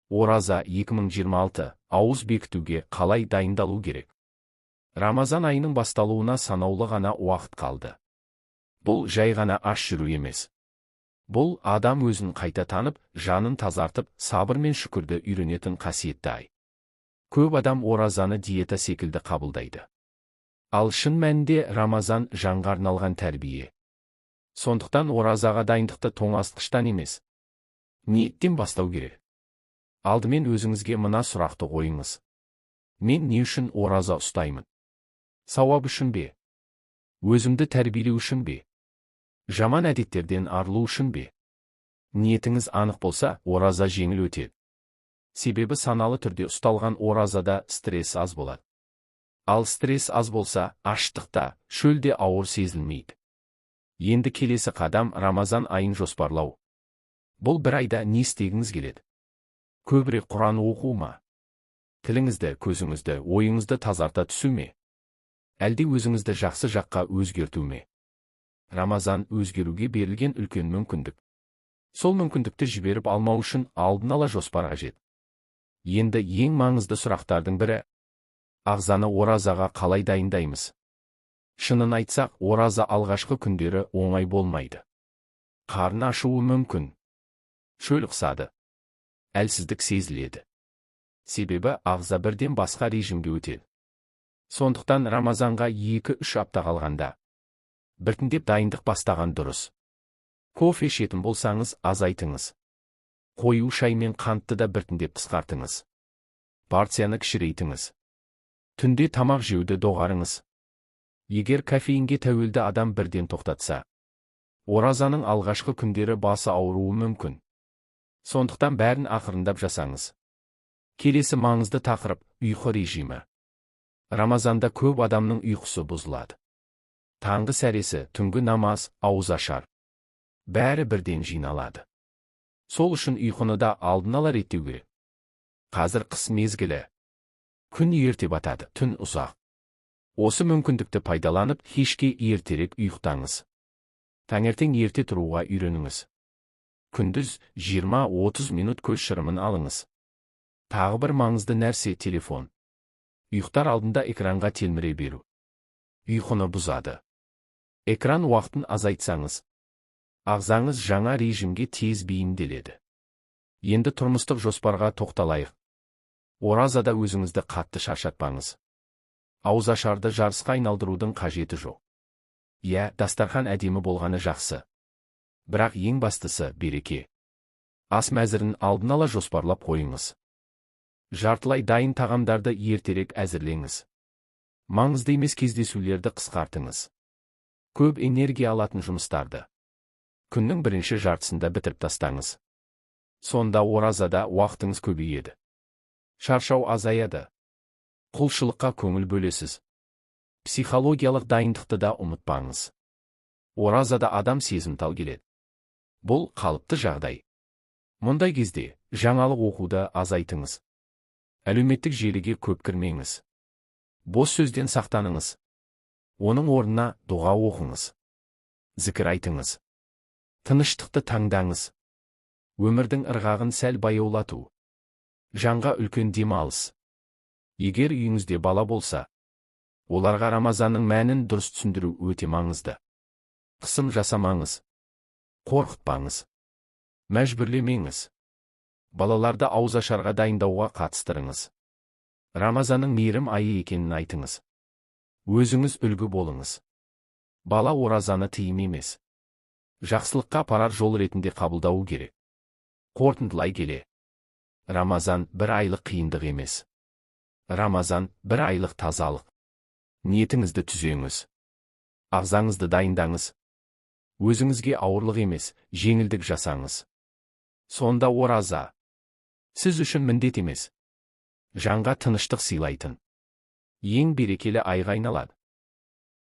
Ораза 2026, ауыз бекітуге қалай дайындалу керек? Рамазан айының басталуына санаулы ғана уақыт қалды. Бұл жай ғана аш жүру емес. Бұл адам өзін қайта танып, жанын тазартып, сабыр мен шүкірді үйренетін қасиетті ай. Көп адам оразаны диета секілді қабылдайды. Ал шын мәнінде Рамазан жанға арналған тәрбие. Сондықтан оразаға дайындықты тоңазытқыштан емес, ниеттен бастау керек. Алдымен өзіңізге мына сұрақты қойыңыз: Мен не үшін ораза ұстаймын? Сауап үшін бе? Өзімді тәрбиелеу үшін бе? Жаман әдеттерден арылу үшін бе? Ниетіңіз анық болса, ораза жеңіл өтеді. Себебі саналы түрде ұсталған оразада стресс аз болады. Ал стресс аз болса, аштық та, шөл де ауыр сезілмейді. Енді келесі қадам – Рамазан айын жоспарлау. Бұл бір айда не істегіңіз келеді? Көбірек Құран оқу ма? Тіліңізді, көзіңізді, ойыңызды тазарта түсу ме? Әлде өзіңізді жақсы жаққа өзгерту ме? Рамазан – өзгеруге берілген үлкен мүмкіндік. Сол мүмкіндікті жіберіп алмау үшін алдын ала жоспар қажет. Енді ең маңызды сұрақтардың бірі: ағзаны оразаға қалай дайындаймыз? Шынын айтсақ, ораза алғашқы күндері оңай болмайды. Қарын ашуы мүмкін, шөл қысады, әлсіздік сезіледі. Себебі ағза бірден басқа режимге өтеді. Сондықтан Рамазанға 2-3 апта қалғанда біртіндеп дайындық бастаған дұрыс. Кофе ішетін болсаңыз, азайтыңыз. Қою шай мен қантты да біртіндеп қысқартыңыз. Порцияны кішірейтіңіз. Түнде тамақ жеуді доғарыңыз. Егер кофеинге тәуелді адам бірден тоқтатса, оразаның алғашқы күндері басы ауыруы мүмкін. Сондықтан бәрін ақырындап жасаңыз. Келесі маңызды тақырып – ұйқы режимі. Рамазанда көп адамның ұйқысы бұзылады. Таңғы сәресі, түнгі намаз, ауызашар, бәрі бірден жиналады. Сол үшін ұйқыны да алдын ала реттеу керек. Қазір қыс мезгілі. Күн ерте батады, түн ұзақ. Осы мүмкіндікті пайдаланып, кешке ертерек ұйықтаңыз. Таңертең ерте тұруға үйреніңіз. Күндіз 20-30 минут көз шырымын алыңыз. Тағы бір маңызды нәрсе – телефон. Ұйықтар алдында экранға телміре беру ұйқыны бұзады. Экран уақытын азайтсаңыз, ағзаңыз жаңа режимге тез бейімделеді. Енді тұрмыстық жоспарға тоқталайық. Оразада өзіңізді қатты шаршатпаңыз. Ауызашарды жарысқа айналдырудың қажеті жоқ. Иә, дастархан әдемі болғаны жақсы, бірақ ең бастысы – береке. Ас мәзірін алдын ала жоспарлап қойыңыз. Жартылай дайын тағамдарды ертерек әзірлеңіз. Маңызды емес кездесулерді қысқартыңыз. Көп энергия алатын жұмыстарды күннің бірінші жартысында бітіріп тастаңыз. Сонда оразада уақытыңыз көбейеді, шаршау азаяды, құлшылыққа көңіл бөлесіз. Психологиялық дайындықты да ұмытпаңыз. Оразада адам сезімтал келеді. Бұл қалыпты жағдай. Мұндай кезде жаңалық оқуды азайтыңыз, әлеуметтік желіге көп кірмеңіз, бос сөзден сақтаныңыз. Оның орнына дұға оқыңыз, зікір айтыңыз, тыныштықты таңдаңыз. Өмірдің ырғағын сәл баяулату – жанға үлкен демалыс. Егер үйіңізде бала болса, оларға Рамазанның мәнін дұрыс түсіндіру өте маңызды. Қысым жасамаңыз, қорқытпаңыз, мәжбүрлемеңіз. Балаларды ауызашарға дайындауға қатыстырыңыз. Рамазанның мейірім айы екенін айтыңыз. Өзіңіз үлгі болыңыз. Бала оразаны тыйым емес, жақсылыққа апарар жол ретінде қабылдауы керек. Қорытындылай келе, Рамазан – бір айлық қиындық емес, Рамазан – бір айлық тазалық. Ниетіңізді түзеңіз, ағзаңызды дайындаңыз, өзіңізге ауырлық емес, жеңілдік жасаңыз. Сонда ораза сіз үшін міндет емес, жанға тыныштық сыйлайтын ең берекелі айға айналады.